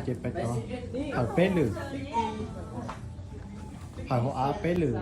Ces peb tau hawm peb lwm, hawm hauv av peb lwm.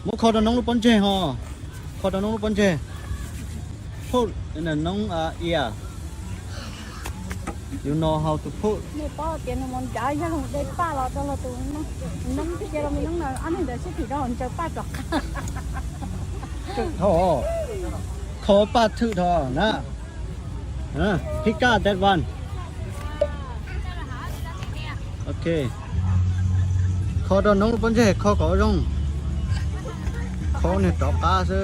Muab kho rau noob lub pob ntseg ho. Kho rau noob lub pob ntseg. Put in the noob ear. You know how to put. Nws paub tias nws mus nrad yog los de paj los rau los tus noob, ces los me noob na ob neeg ntawd sib phim rau hauv ntsaws paj rov qab. Thaum kho paj thwm dhos na. Pick up that one. Ok. Kho rau noob lub pob ntseg, kho kom zoo. Kho niag rov qab xwb.